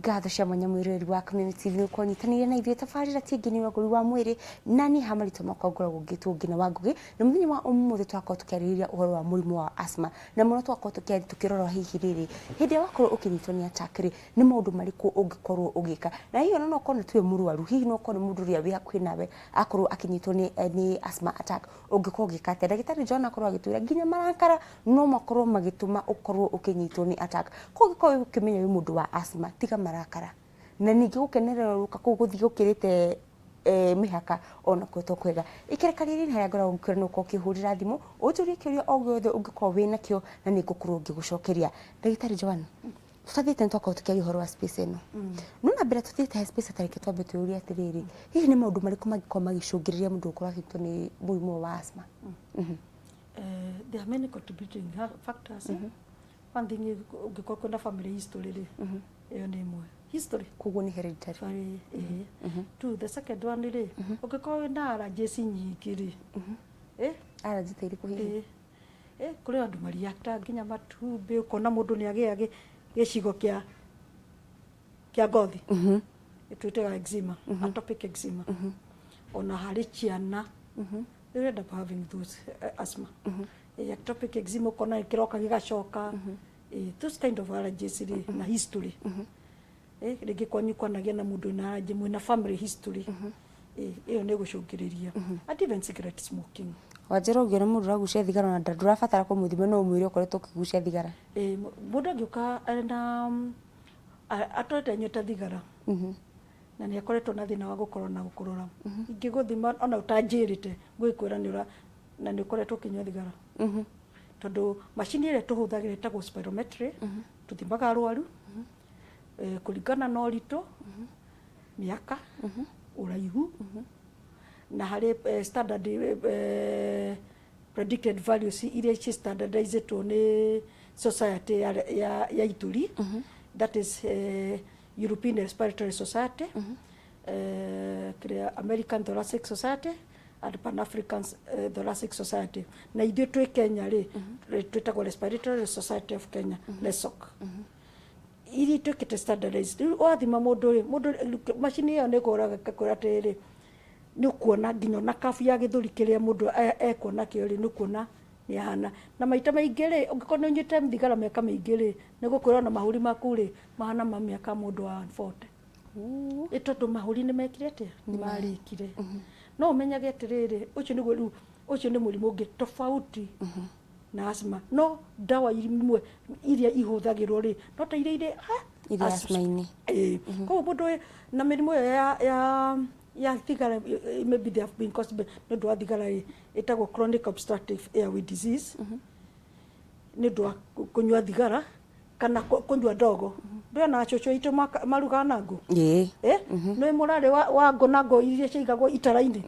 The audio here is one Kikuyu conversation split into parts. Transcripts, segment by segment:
Ngatho cia mwanya mwĩroreri wa Kameme TV nĩ ũkonyitanĩire na ithuĩ. Tabarĩra ti ĩngĩ nĩ ũragũri wa mwĩrĩ, na niĩ ha marĩtwa makwa ngoragwo ngĩtwo Ngina wa Ngũgĩ. Na mũthenya wa ũmũthĩ twakorwo tũkĩarĩrĩria ũhoro wa mũrimũ wa asthma, na mũno twakorwo tũkĩrora hihi rĩrĩ hĩndĩ ĩrĩa wakorwo ũkĩnyitwo nĩ attack rĩ, nĩ maũndũ marĩkũ ũngĩkorwo ũgĩka, na hihi ona no ũkorwo tiwe mũrwaru, hihi no ũkorwo nĩ mũndũ ũrĩa wĩ hakuhĩ nawe akorwo akĩnyitwo nĩ asthma attack, ũngĩkorwo ũgĩka atĩa? Ndagĩtarĩ John akorwo agĩtwĩra nginya marakara no makorwo magĩtũma ũkorwo ũkĩnyitwo nĩ attack. Koguo ũngĩkorwo ũkĩmenya wĩ mũndũ wa asthma, tiga marakara, na ningĩ gũkenerera rũka kũu gũthiĩ gũkĩrĩte mĩhaka ona kuo to kwega. Ikĩra karĩrĩ harĩa ngoragwo ngĩkwĩra no ũkorwo ũkĩhũrĩra thimũ ũnjũrie kĩũria o gĩothe ũngĩkorwo wĩ nakĩo, na nĩ ngũkorwo ngĩgũcokeria. Ndagĩtarĩ Joan, tũtathiĩte nĩ twakorwo tũkĩaria ũhoro wa space ĩno, no na mbere tũthiĩte he space, tareke twambe twĩyũrie atĩrĩrĩ, hihi nĩ maũndũ marĩkũ mangĩkorwo magĩcũngĩrĩria mũndũ gũkorwo akĩnyitwo nĩ mũrimũ wa asthma? There are many contributing factors. One thing is, ũngĩkorwo kwĩna family history rĩ, ĩyo nĩ ĩmwe history. Koguo nĩ hereditary. Sorry, Two, the second one rĩ, ũngĩkorwo wĩna allergies nyingĩ rĩ, Allergy ta irĩkũ hihi? Kũrĩ andũ mariakta nginya matumbĩ, ũkona mũndũ nĩ agĩa gĩcigo kĩa ngothi twĩtaga eczema, atopic eczema. Ona harĩ ciana they end up having those asthma. Atopic eczema, ũkona kĩroka gĩgacoka. Those kind of allergies rĩ, na history, rĩngĩ kwanyu kwanagĩa na mũndũ wĩna allergy, mwĩna family history, ĩyo nĩ ĩgũcũngĩrĩria, and even cigarette smoking. Wanjĩra ũngĩona mũndũ ũragucia thigara, ona ndũrabatara kũmũthima, no ũmwĩre ũkoretwo ũkĩgucia thigara. Mũndũ angĩũka arĩ na atwete anyuĩte thigara na nĩ akoretwo na thĩna wa gũkorwo na gũkorora, ingĩgũthima ona ũtanjĩrĩte, ngũgĩkwĩra nĩ ũra na nĩ ũkoretwo ũkĩnyua thigara, tondũ macini ĩrĩa tũhũthagĩra ĩtagwo spirometry. Tũthimaga arwaru kũringana na ũritũ, mĩaka, ũraihu, na harĩ standard predicted values iria ci standardizedwo nĩ society ya ituri, that is European Respiratory Society, kĩrĩa American Thoracic Society and Pan African Thoracic Society. Na ithuĩ twĩ Kenya rĩ, twĩtagwo Respiratory Society of Kenya, RESOC, iria ituĩkĩte standardized. Rĩu wathima mũndũ rĩ, mũndũ macini ĩyo nĩ ĩkũraga ĩkakwĩra atĩrĩrĩ, nĩ ũkuona nginya ona kabu ya gĩthũri kĩrĩa mũndũ ekuona kĩo rĩ, nĩ ũkuona nĩ ahana. Na maita maingĩ rĩ, ũngĩkorwo nĩ ũnyuĩte thigara mĩaka mĩingĩ rĩ, nĩ gũkwĩra ona mahũri maku rĩ, mahana ma mĩaka mũndũ wa 40, ĩ tondũ mahũri nĩ mekire atĩa? Nĩ marĩkire. No ũmenyage atĩrĩrĩ, ũcio nĩguo rĩu, ũcio nĩ mũrimũ ũngĩ tofauti na asthma, no ndawa imwe iria ihũthagĩrwo rĩ, no ta iria irĩ Iria asthma-inĩ. Ĩĩ, koguo mũndũ na mĩrimũ ĩyo ya thigara, maybe they have been caused by, nĩ ũndũ wa thigara rĩ, ĩtagwo chronic obstructive airway disease, nĩ ũndũ wa kũnyua thigara kana kũnyua ndogo. Ndĩrona cũcũ itũ marugaga na ngũ. Nĩ mũrarĩ wa ngũ na ngũ iria ciaigagwo itara-inĩ,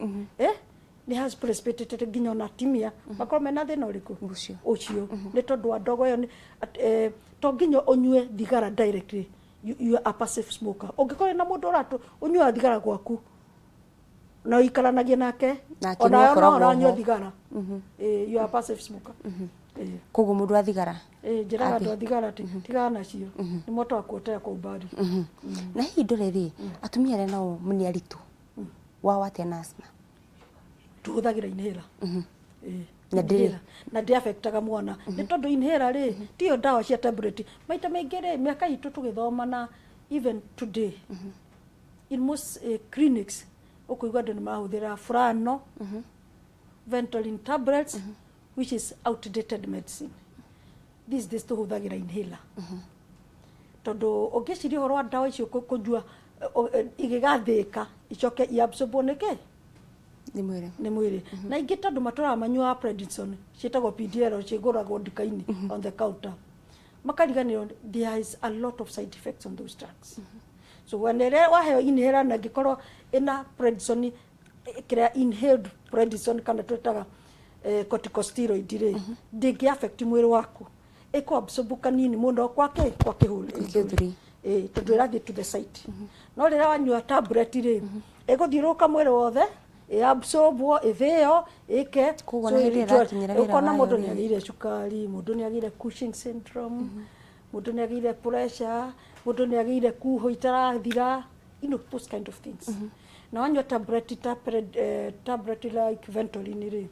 nĩ has precipitated nginya ona atumia makorwo mena thĩna ũrĩkũ? Ũcio. Ũcio nĩ tondũ wa ndogo ĩyo. To nginya ũnyue thigara directly, you are a passive smoker. Ũngĩkorwo na mũndũ ũratũ ũnyuaga thigara gwaku na ũikaranagie nake, Nake ona no nĩakoragwo ũranyua ho. thigara, you are a passive smoker. Koguo mũndũ wa thigara Njĩraga andũ a thigara atĩ tigana nacio, nĩ moto wa kuotea kwa umbali. Na hihi ndore rĩ, atumia arĩa nao nĩ aritũ wao atĩa na asthma? Tũhũthagĩra inhaler. Na ndĩrĩ? Inhaler. Na ndĩ affectaga mwana, nĩ tondũ inhaler rĩ, tiyo ndawa cia tablet. Maita maingĩ rĩ, mĩaka itũ tũgĩthoma, na even today in most clinics, ũkũigua andũ nĩ marahũthĩra Furano, Ventolin tablets, which is outdated medicine. These days tũhũthagĩra inhaler, tondũ ũngĩciria ũhoro wa ndawa icio kũnyua, igĩgathĩka icoke iabsorbwo nĩ kĩ? Nĩ mwĩrĩ. Nĩ mwĩrĩ. Na ingĩ tondũ matũraga manyuaga prednisone, ciĩtagwo PDL, cigũragwo nduka-inĩ on the counter, makariganĩrwo there is a lot of side effects on those drugs. So when ĩrĩa waheo inhaler, na ĩngĩkorwo ĩna prednisone, kĩrĩa inhaled prednisone kana twĩtaga corticosteroid rĩ, ndĩngĩ affect mwĩrĩ waku, ĩkũ absorb kanini mũno kwa kĩhũri. Gĩthũri. Tondũ ĩrathiĩ to the site. No rĩrĩa wanyua tablet rĩ, ĩgũthiũrũrũka mwĩrĩ wothe, ĩabsorbwo, ĩthĩo, ĩke. Koguo na hĩndĩ ĩrakinyĩra wĩra Ũkona wayo mũndũ rĩ. nĩ agĩire cukari, mũndũ nĩ agĩire Cushing syndrome. Mũndũ nĩ agĩire pressure, mũndũ nĩ agĩire kuho itarathira, you know those kind of things. Na wanyua tablet ta tablet like Ventolin rĩ,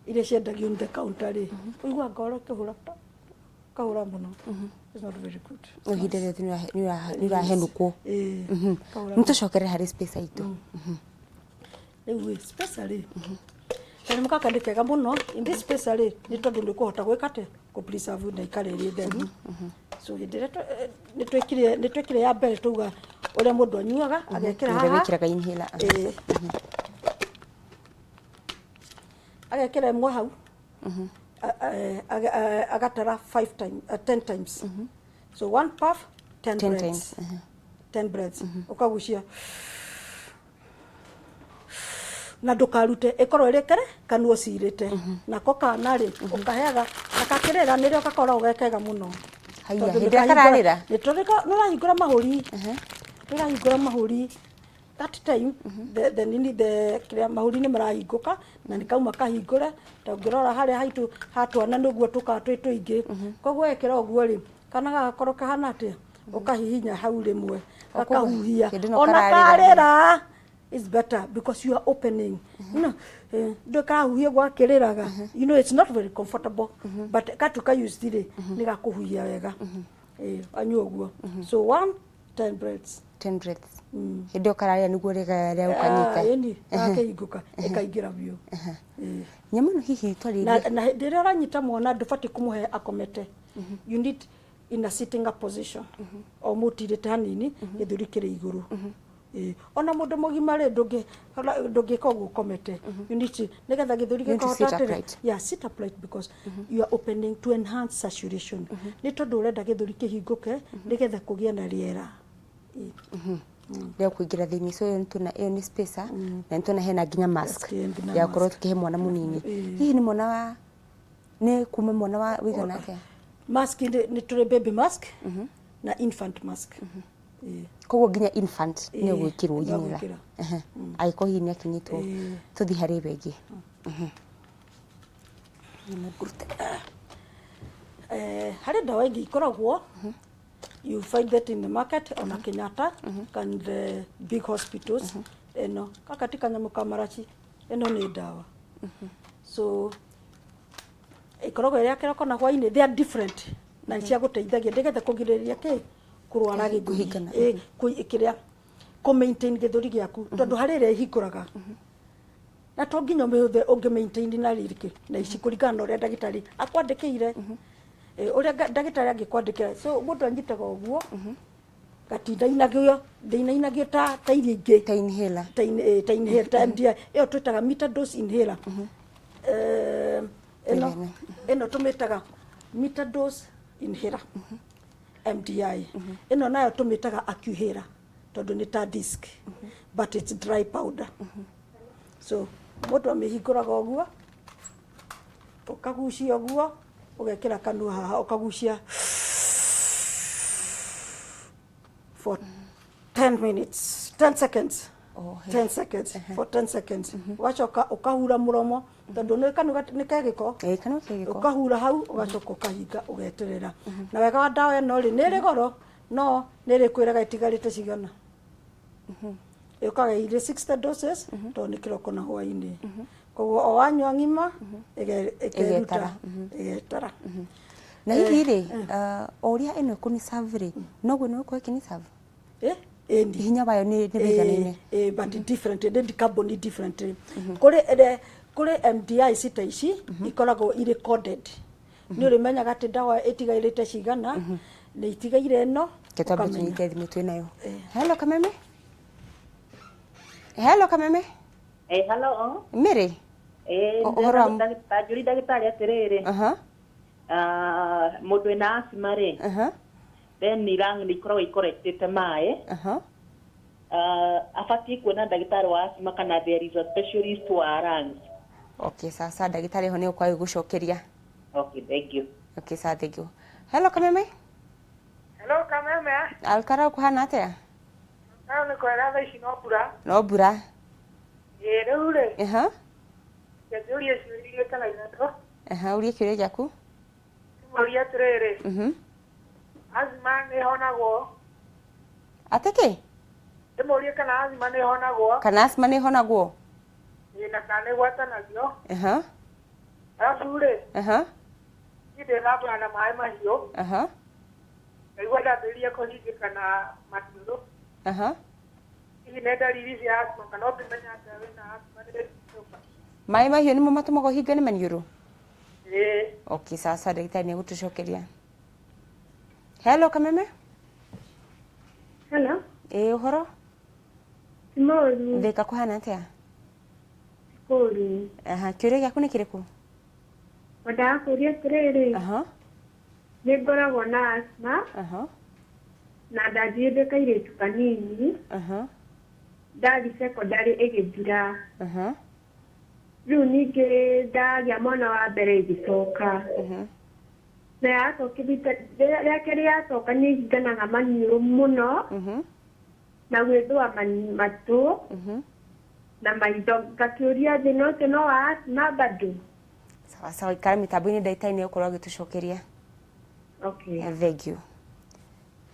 iria ciendagio on the counter rĩ, ũigua ngoro ĩkĩhũra kahũra mũno. It's not very good. Ihinda rĩothe nĩ ũrahenũkwo. Ĩĩ, kahũra. Nĩ tũcokerere harĩ space aitũ. Rĩu ĩ spacer rĩ, kanyamũ gaka nĩ kega mũno. In this spacer rĩ, nĩ tondũ nĩ ũkũhota gwĩka atĩa, kũ preserve na ikare ĩrĩ theru. So hĩndĩ ĩrĩa nĩ twĩkire ya mbere, tauga ũrĩa mũndũ anyuaga, agekĩra ũrĩa haha. Wĩkĩraga inhaler. Ĩĩ. Agekĩra ĩmwe hau, agatara 5 times, 10 times. So one puff, 10 10 breaths. times. 10 breaths, ũkagucia na ndũkarute, ĩkorwo ĩrĩ kere kanua ũcirĩte. Nako kana rĩ, ũkaheaga na kakĩrĩra, nĩrĩo gakoragwo ge kega mũno. Haiya, Tondũ hĩndĩ ĩrĩa nĩkahingũra- kararĩra? Nĩ tondũ nĩũrahingũra mahũri, nĩũrahingũra mahũri that time, the nini, the kĩrĩa, mahũri nĩ marahingũka na nĩ kauma kahingũre. Ta ũngĩrora harĩa haitũ ha twana, nĩguo tũkaga twĩ tũingĩ. Koguo wekĩra ũguo rĩ, kana gagakorwo kahana atĩa, ũkahihinya hau rĩmwe, gakahuhia. Hĩndĩ ĩno Ona kararĩra. Karĩra is better because you are opening. No, ndå karahuhia gwakĩrĩraga, you know it's not very comfortable, but gatuka used rĩ, nĩ gakũhuhia wega. Anyua ũguo, so one, 10 breaths. 10 breaths. Hĩndĩ ĩyo kararĩra nĩguo rĩga rĩa ũkanyita. Ĩni gakĩhingũka, ĩkaingĩra biũ. Ĩĩ. Nyamũ ĩno hihi twarĩrie. Na hĩndĩ ĩrĩa ũranyita mwana, ndũbatiĩ kũmũhe akomete. You need in a sitting up position, o mũtirĩte hanini, gĩthũri kĩrĩ igũrũ. Ĩĩ. Ona mũndũ mũgima rĩ, ndũngĩka ũguo ũkomete. You need to, nĩgetha gĩthũri You need to gĩkahota sit atĩrĩ. upright. Yeah, sit upright because you are opening to enhance saturation. Nĩ tondũ ũrenda gĩthũri kĩhingũke nĩgetha kũgĩe na rĩera. Ĩĩ. Rĩa kũingĩra thĩinĩ. So ĩyo nĩtũna, ĩyo nĩ spacer, na nĩtũna hena nginya mask Nginya ya gũkorwo mask. tũkĩhe mwana mũnini. Ĩĩ. Hihi nĩ mwana wa, nĩ kuma mwana wa wĩigana atĩa? Mask nĩ tũrĩ baby mask na infant mask. Ĩĩ. Koguo nginya infant nĩ Ĩĩ, ũgwĩkĩrwo nĩ inhaler? ũgwĩkĩra. Angĩkorwo hihi nĩ akinyĩtwo. Ĩĩ. Tũthiĩ harĩ ĩyo ĩngĩ. Ngũrute. Harĩ ndawa ingĩ ikoragwo, you find that in the market, ona Kenyatta and the big hospitals. Ĩno gaka ti kanyamũ ka maraci, ĩno nĩ ndawa. So ĩkoragwo ĩrĩ ya kĩroko na hwainĩ. They are different na nĩ cia gũteithagia nĩgetha kũgirĩrĩria kĩ, kũrwara gĩthũri. Kũhingana. Ĩ, kĩrĩa, kũ maintain gĩthũri gĩaku, tondũ harĩ ĩrĩa ĩhingũraga na to nginya ũmĩhũthĩre, ũngĩ maintain na rĩrĩkĩ na ici kũringana na ũrĩa ndagĩtarĩ akwandĩkĩire. Ũrĩa ndagĩtarĩ angĩkwandĩkĩra. So mũndũ anyitaga ũguo, gatindainagio, ndĩinainagio ta iria ingĩ. Ta inhaler. Ta inhaler, ta MDI ĩyo twĩtaga meter dose inhaler. Ĩno Ĩno. Ĩno tũmĩtaga meter dose inhaler, MDI. Ĩno nayo tũmĩtaga Accuhaler tondũ nĩ ta disc, but it's dry powder. So mũndũ amĩhingũraga ũguo, ũkagucia ũguo, ũgekĩra kanua haha, ũkagucia for 10 minutes, 10 seconds. Oh, he. 10 seconds, for 10 seconds, ũgacoka ũkahura mũromo tondũ nĩ kanua nĩ kegĩko. Ĩĩ, kanua ke gĩko. Ũkahura hau, ũgacoka ũkahinga, ũgeterera. Na wega wa ndawa ĩno rĩ, nĩ ĩrĩ goro, no nĩ ĩrĩkwĩraga ĩtigarĩte cigana. Yũkaga irĩ 60 doses tondũ nĩ kĩroko na hwainĩ. Koguo o wanyua ng'ima, ĩkeruta. Ĩgetara. Ĩgetara. Na hihi rĩ, o ũrĩa ĩno ĩkũniserve rĩ, noguo ĩno ĩgũkorwo ĩkĩniserve? Ĩni. Hinya wayo nĩ wĩiganaine? But different, nĩ carbon different. Kũrĩ MDI cita ici ikoragwo irĩ coded, nĩ ũrĩmenyaga atĩ ndawa ĩtigairĩte cigana, nĩ itigaire ĩno. Ke twambe ũkamenya. tũnyite thimũ twĩ nayo. Hello Kameme, hello Kameme. Hello. Mĩrĩ. Ũhoro wa Tanjũri ndagĩtarĩ atĩrĩrĩ. Mũndũ wĩna asthma rĩ, then lung nĩ ikoragwo ikorektĩte maĩ. Abatiĩ kuona ndagĩtarĩ wa asthma kana there is a specialist wa lungs? Okay, sasa ndagĩtarĩ ho nĩ ũkwaga gũcokeria. Okay, thank you. Okay, sawa, thank you. Hello Kameme. Hello Kameme. Alkara, ũkũhana atĩa? Nayo nĩ kwega, thaa ici no mbura. No mbura. Ĩ rĩu rĩ, ngĩũria ciũria igĩrĩ kana ithatũ. Aha, ũrie kĩũria gĩaku. Mũria atĩrĩrĩ, Asthma nĩ ĩhonagwo? Atĩ kĩ? Ndĩmũrie kana asthma nĩ ĩhonagwo? Kana asthma nĩ ĩhonagwo? Ĩĩ, na kana nĩ ĩgwatanagio? Aha. Arabu rĩ, Aha. niĩ ndĩthambaga na maĩ mahiũ. Aha. Ngaigua ndambĩrĩria kũhingĩka na maniũrũ. Aha. Hihi nĩ ndariri cia asthma, kana ũngĩmenya atĩa wĩna asthma nĩ gũka? Maĩ mahiũ nĩmo matũmaga ũhinge nĩ maniũrũ? Ĩĩ. Okay, sasa ndagĩtarĩ nĩ egũtũcokeria. Hello, Kameme. Hello. Ĩĩ, ũhoro? Ti mũru. Thĩka kũhana atĩa? Kũru. Aha, kĩũria gĩaku nĩ kĩrĩkũ? Ngwendaga kũria atĩrĩrĩ. Aha. Nĩ ngoragwo na asthma. Aha. Na ndanjirie ndĩ kairĩtu kanini. Aha. Ndathiĩ secondary ĩgĩthira. Aha. Rĩu ningĩ ndagĩa mwana wa mbere ĩgĩcoka. Na yacoka rĩa kerĩ yacoka nĩ hinganaga maniũrũ mũno. Na gwĩthũa matũ. Na maitho, ngakĩũria thĩna ũcio no wa asthma bado? Sawa sawa, ikara mĩtambo-inĩ, ndagĩtarĩ nĩ egũkorwo agĩtũcokeria. Okay. Thank you.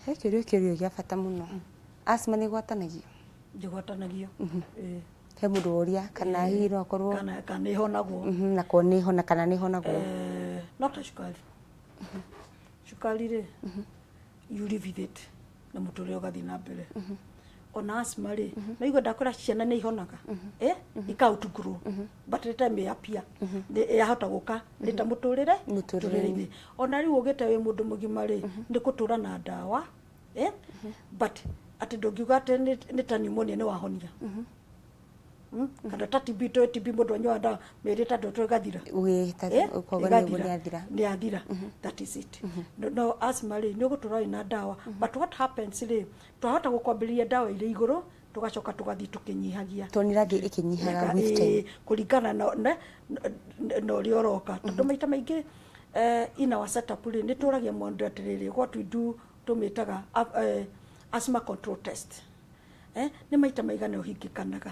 He kĩũria, kĩũria gĩa bata mũno. Asthma nĩ ĩgwatanagio? Ndĩgwatanagio. Ĩĩ. He mũndũ woria kana hihi no akorwo kana ĩhonagwo. Na ko nĩ hona kana nĩ ĩhonagwo. No ta cukari. Cukari rĩ, you live with it na mũtũrĩre ũgathiĩ na mbere. Ona asthma rĩ, no igua ndakwĩra ciana nĩ ihonaga, ika outgrow, but the time yapia yahota gũka rĩta mũtũrĩre Mũtũrĩre-inĩ. Ona rĩu ũgĩte wĩ mũndũ mũgima rĩ, nĩ gũtũra na ndawa, but atĩ ndũngiuga atĩ nĩ ta pneumonia nĩ wahonia. Kana ta TB, to TB mũndũ anyuaga ndawa mĩeri 6 ĩgathira. Ũkoga nĩ Ĩgathira. Nĩ athira. Nĩ athira, that is it. No asthma rĩ, nĩ ũgũtũra wĩna ndawa, but what happens rĩ, twahota gũkwambĩrĩria ndawa irĩ igũrũ, tũgacoka tũgathiĩ tũkĩnyihagia. Tondũ nĩrathiĩ ĩkĩnyihaga with time. Kũringana na ũrĩa ũroka, tondũ maita maingĩ in our setup rĩ, nĩ tũragia mũndũ atĩrĩrĩ, what we do tũmĩtaga asthma control test. Nĩ maita maigana ũhingĩkanaga,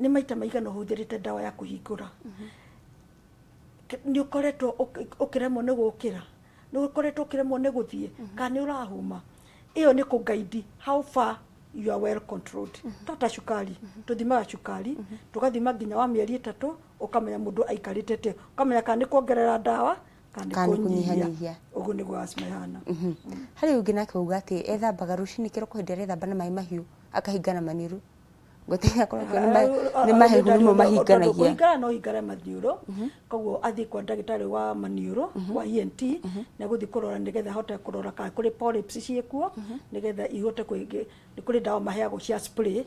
nĩ maita maigana ũhũthĩrĩte ndawa ya kũhingũra, nĩ ũkoretwo ũkĩremwo nĩ gũkĩra, nĩ ũkoretwo ũkĩremwo nĩ gũthiĩ, kana nĩ ũrahũma. Ĩyo nĩ kũ-guide how far you are well controlled. To ta cukari, tũthimaga cukari, tũgathima nginya wa mĩeri 3, ũkamenya mũndũ aikarĩte atĩa, ũkamenya kana nĩ kuongerera ndawa kana nĩ Kana nĩ kũnyihia. Kũnyihanyihia. Ũguo nĩguo asthma ĩhana. Harĩ ũngĩ nake uga atĩ ethambaga rũcinĩ kĩroko, hĩndĩ ĩrĩa ethamba na maĩ mahiũ akahingana maniũrũ, ngwĩtĩkia akorwo nĩ mahehu nĩmo mahinganagia. Kũhingana no hingane maniũrũ, koguo athiĩ kwa ndagĩtarĩ wa maniũrũ wa ENT na gũthiĩ kũrora nĩgetha ahote kũrora kana kũrĩ polyps ciĩkuo, nĩgetha ihote kũingĩ. Nĩ kũrĩ ndawa maheagwo cia spray,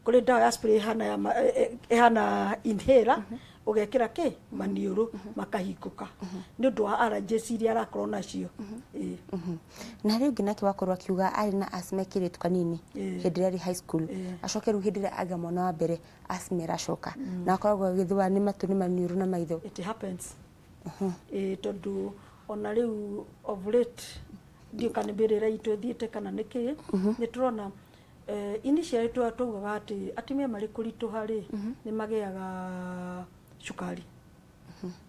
kũrĩ ndawa ya spray ĩhana ya ĩhana inhaler, ũgekĩra kĩ maniũrũ makahingũka nĩ ũndũ wa allergies iria arakorwo nacio. Ĩĩ. Na harĩ ũngĩ nake wakorwo akiuga arĩ na asthma kĩrĩtu kanini, hĩndĩ ĩrĩa arĩ high school, acoke rĩu hĩndĩ ĩrĩa agĩa mwana wa mbere asthma ĩracoka na akoragwo agĩthũa nĩ matũ, nĩ maniũrũ na maitho. It happens, ĩĩ, tondũ ona rĩu of late, ndiũ kana mĩrĩre itũ ĩthiĩte kana nĩ kĩ, nĩ tũrona initially twaugaga atĩ atumia marĩ kũritũha rĩ, nĩ magĩaga cukari,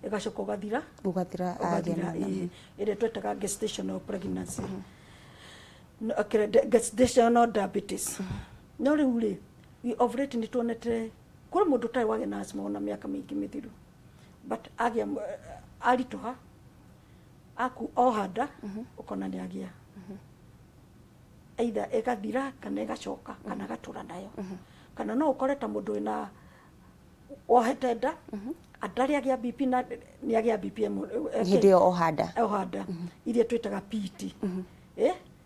ĩgacoka ũgathira. Ũgathira agĩa Ũgathira. mwana. Ĩĩ, ĩrĩa twetaga gestational pregnancy. No, gestational diabetes. No rĩu rĩ, of late nĩ tuonete kũrĩ mũndũ ũtarĩ wagĩa na asthma ona mĩaka mĩingĩ mĩthiru, but agĩa aritũha aku oha nda, ũkona nĩ agĩa, either ĩgathira kana ĩgacoka kana agatũra nayo, kana no ũkore ta mũndũ wĩna wohete nda atarĩ agĩa BP na nĩ agĩa BP Hĩndĩ ĩyo oha nda. Oha nda, iria twĩtaga PT,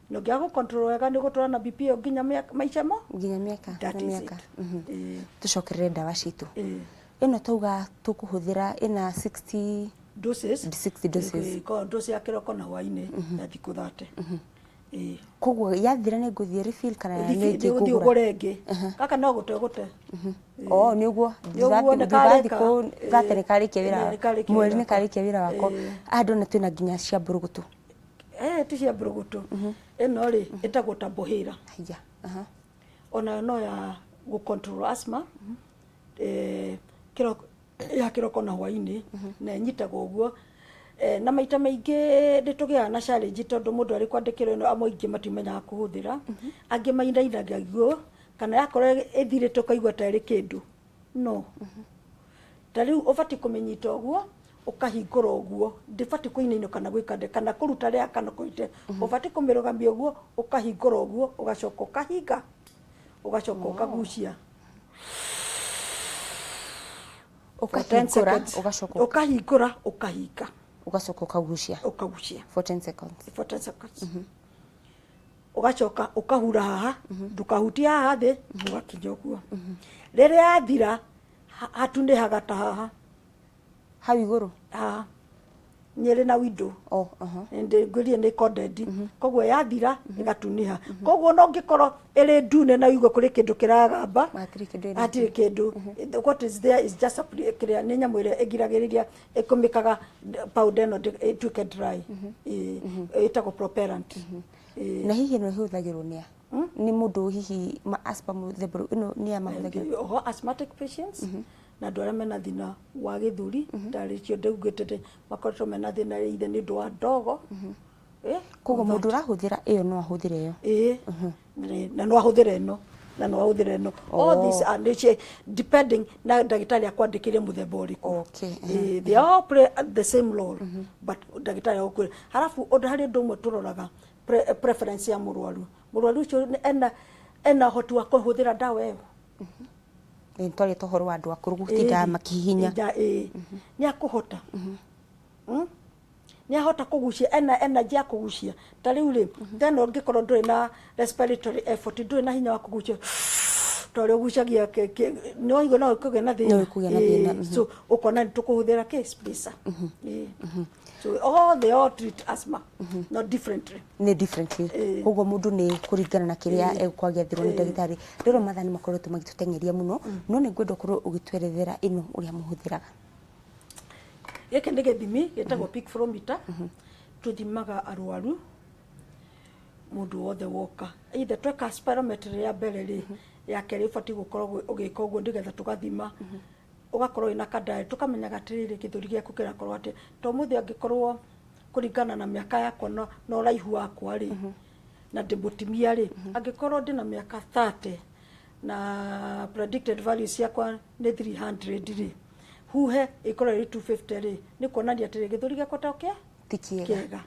na ũngĩaga gũ-control wega nĩ ũgũtũra na BP ĩyo nginya maica mo. Nginya mĩaka That na is mĩaka. it. Ĩĩ. Tũcokerere ndawa citũ. Ĩĩ. Ĩno tauga tũkũhũthĩra ĩna 60 doses. 60 doses. Ĩĩ, korwo dose ya kĩroko na hwainĩ ya thikũ 30. Ĩĩ. Koguo yathira nĩ ngũthiĩ refill kana nĩ nĩ ngĩ ũthiĩ kũgũra? Ũgũre ĩngĩ, gaka no gũte gũte. O nĩ ũguo. Nĩ ũguo, nĩ thutha wa karĩka. thikũ 30 nĩ karĩkia wĩra. Nĩ karĩkia Mweri wĩra. nĩ karĩkia wĩra wako. Aya ndona twĩna nginya cia mbũrũgũtũ. Ti cia mbũrũgũtũ, ĩno rĩ ĩtagwo Turbohaler. Haya, aha. Onayo no ya gũ control asthma, kĩroko ya kĩroko na hwainĩ, na ĩnyitagwo ũguo. Na maita maingĩ nĩ tũgĩaga na challenge tondũ mũndũ arĩ kwandĩkĩrwo ĩno, amwe aingĩ matimenyaga kũhũthĩra, angĩ mainainagio kana yakorwo ĩthirĩte ũkaigua ta ĩrĩ kĩndũ. No ta rĩu ũbatiĩ kũmĩnyita ũguo, ũkahingũra ũguo, ndĩbatiĩ kũinainio kana gwĩka ndĩ kana kũruta rĩa kana kũrute. Ũbatiĩ kũmĩrũgamia ũguo, ũkahingũra ũguo, ũgacoka ũkahinga, ũgacoka ũkagucia for 10 Ũkahingũra, seconds. ũgacoka Ũkahingũra, ũkahinga, ũgacoka ũkagucia ũkagucia for 10 seconds. For 10 seconds. Ũgacoka ũkahura haha, ndũkahutie haha thĩ, ũgakinya ũguo. Rĩrĩa yathira, hatunĩhaga ta haha. Hau igũrũ? Haha nyĩrĩ na window. Oh, aha. Ngwĩrire nĩ corded, koguo yathira ĩgatunĩha. Koguo no ngĩkorwo ĩrĩ ndune na ũigue kũrĩ kĩndũ kĩragamba, Hatirĩ kĩndũ ĩna. Hatirĩ kĩndũ. What is there is just a kĩrĩa nĩ nyamũ ĩrĩa ĩgiragĩrĩria ĩkũmĩkaga powder ĩno ĩtuĩke dry. Ĩtagwo propellant. Na hihi ĩno ĩhũthagĩrwo nĩ a? Nĩ mũndũ hihi ma asthma mũthemba ĩno nĩ a mahũthagĩrwo? Oho asthmatic patients na andũ arĩa mena thĩna wa gĩthũri, tarĩ cio ndaugĩte makoretwo mena thĩna either nĩ ũndũ wa ndogo. Koguo mũndũ ũrahũthĩra ĩyo no ahũthĩre ĩyo? Ĩĩ, na no ahũthĩre ĩno, na no ahũthĩre ĩno. All these are nĩ depending na ndagĩtarĩ akwandĩkĩre mũthemba ũrĩkũ. Ĩĩ, they all play the same role, but ndagĩtarĩ agũkwĩra. Halafu ũndũ harĩ ũndũ ũmwe tũroraga, preference ya mũrwaru. Mũrwaru ũcio ena ũhoti wa kũhũthĩra ndawa ĩyo. Nĩ twarĩte ũhoro wa andũ akũrũ gũtinda makĩhihinya. Ĩĩ, nĩ akũhota. Nĩ ahota kũgucia, ena energy ya kũgucia. Ta rĩu rĩ, tena ũngĩkorwo ndũrĩ na respiratory effort, ndũrĩ na hinya wa kũgucia ta ũrĩa ũgucagia, nĩ waigua no ũkũgĩa na thĩna. No ũkũgĩa na thĩna. So ũkona nĩ tũkũhũthĩra kĩ spacer. So all they all treat asthma, not differently. Nĩ differently. Koguo mũndũ nĩ kũringana na kĩrĩa egũkorwo agĩathĩrwo nĩ ndagĩtarĩ. Rĩrĩa mathaa nĩ makoretwo magĩtũteng'eria mũno, no nĩ ngwenda ũkorwo ũgĩtwerethera ĩno ũrĩa mũhũthĩraga. Gĩkĩ nĩ gĩthimi gĩtagwo peak flow meter. Tũthimaga arwaru, mũndũ wothe woka, either tweka spirometry ya mbere rĩ, ya kerĩ ũbatiĩ gũkorwo ũgĩka ũguo nĩgetha tũgathima, ũgakorwo wĩna kadiary, tũkamenyaga atĩrĩrĩ, gĩthũri gĩaku kĩrakorwo atĩ to mũthĩ angĩkorwo kũringana na mĩaka yakwa na ũraihu wakwa rĩ, na ndĩ mũtumia rĩ, angĩkorwo ndĩna mĩaka 30 na predicted values ciakwa nĩ 300 rĩ, huhe ĩkorwo ĩrĩ 250 rĩ, nĩ kuonania atĩrĩ gĩthũri gĩakwa to kĩa Ti kĩega. Kĩega.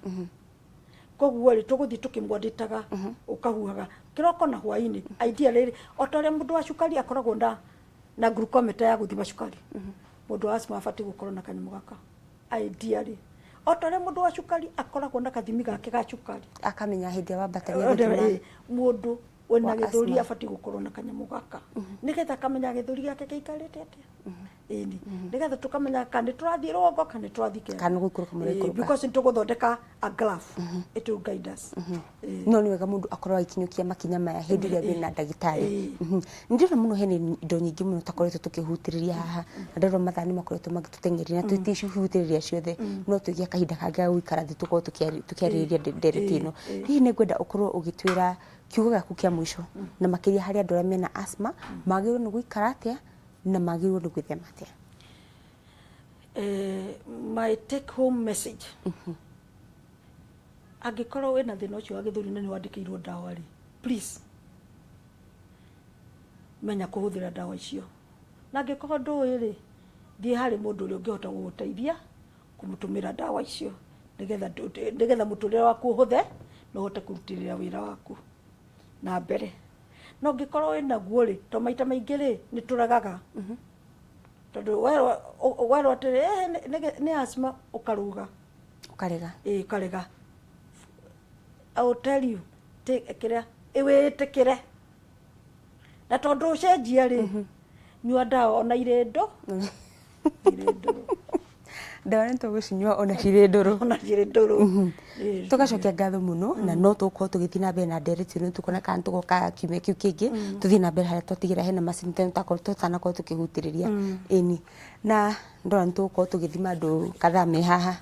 Koguo rĩ, tũgũthiĩ tũkĩmwandĩtaga, ũkahuhaga kĩroko na hwainĩ. Idea rĩrĩ, o ta ũrĩa mũndũ wa cukari akoragwo na glucometer ya gũthima cukari, mũndũ wa asthma abatiĩ gũkorwo na kanyamũ gaka. Ideally, o ta ũrĩa mũndũ wa cukari akoragwo na gathimi gake ga cukari, akamenya hĩndĩ ĩrĩa wambataria gũthima. Mũndũ wĩna Wa gĩthũri asthma. abatiĩ gũkorwo na kanyamũ gaka nĩgetha akamenya gĩthũri gĩake gĩikarĩte atĩa. Ĩni, nĩgetha tũkamenya kana nĩ tũrathiĩ rũgongo kana nĩ tũrathiĩ kĩanda. Kana nĩ gũikũrũka mũraikũrũka. Because nĩ tũgũthondeka a graph, it will guide us. No nĩ wega mũndũ akorwo agĩkinyũkia makinya maya hĩndĩ ĩrĩa wĩna ndagĩtarĩ. Nĩ ndĩrona mũno hena indo nyingĩ mũno tũkoretwo tũkĩhutĩrĩria haha, na ndĩrona mathaa nĩ makoretwo magĩtũteng'eria na tũticihutĩrĩria ciothe, no tũgĩe kahinda kangĩ ga gũikara thĩ tũkorwo tũkĩarĩrĩria ndereti ĩno. Hihi nĩ ngwenda ũkorwo ũgĩtwĩra kiugo gĩaku kĩa mũico, na makĩria harĩ andũ arĩa mena asthma, magĩrĩirwo nĩ gũikara atĩa na magĩrĩirwo nĩ gwĩthema atĩa? My take home message, angĩkorwo wĩna thĩna ũcio wa gĩthũri na nĩ wandĩkĩirwo ndawa rĩ, please menya kũhũthĩra ndawa icio, na angĩkorwo ndũĩ rĩ, thiĩ harĩ mũndũ ũrĩa ũngĩhota gũgũteithia kũmũtũmĩra ndawa icio nĩgetha mũtũrĩre waku ũhũthe na ũhote kũrutĩrĩra wĩra waku na mbere. No ũngĩkorwo wĩnaguo rĩ, to maita maingĩ rĩ, nĩ tũregaga tondũ werwo atĩrĩ, "Eh, nĩ asthma," ũkaruga. Ũkarega. Ĩĩ, ũkarega. I will tell you, kĩrĩa wĩtĩkĩre, na tondũ ũcenjia rĩ, nyua ndawa ona irĩ ndũrũ. Ndawa nĩ tũgũcinyua ona cirĩ ndũrũ. Ona cirĩ ndũrũ. Ĩĩ. Tũgacokia ngatho mũno, na no tũgũkorwo tũgĩthiĩ na mbere na ndereti ĩno, tũkona kana tũgoka kiumia kĩu kĩngĩ tũthiĩ na mbere harĩa twatigĩra. Hena macini teno tũtanakorwo tũkĩhutĩrĩria. Ĩni, na Ndona nĩ tũgũkorwo tũgĩthima andũ kadhaa me haha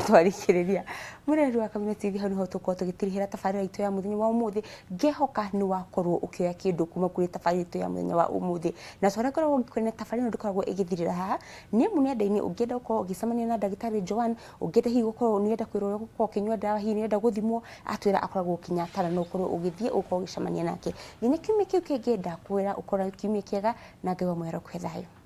twarĩkĩrĩria. Mũreri wa Kameme TV, hau nĩho tũgũkorwo tũgĩtirihĩra tabarĩra itũ ya mũthenya wa ũmũthĩ. Ngehoka nĩ wakorwo ũkĩoya kĩndũ kuma kũrĩ tabarĩra itũ ya mũthenya wa ũmũthĩ, na twarĩa ngoragwo ngĩkwĩra tabarĩra ĩno ndĩkoragwo ĩgĩthirĩra haha. Nĩ amu nenda-inĩ ũngĩenda gũkorwo ũgĩcemania na ndagĩtarĩ Joan, ũngĩenda hihi gũkorwo nĩũrenda kwĩrwo ũrĩa ũgũkorwo ũkĩnyua ndawa, hihi nĩũrenda gũthimwo, atwĩra akoragwo Kenyatta, na no ũkorwo ũgĩthiĩ ũkorwo ũgĩcemania nake nginya kiumia kĩu kĩngĩ. Ndakwĩra ũkorwo kiumia kĩega na Ngai wa mwero kũhe thayũ.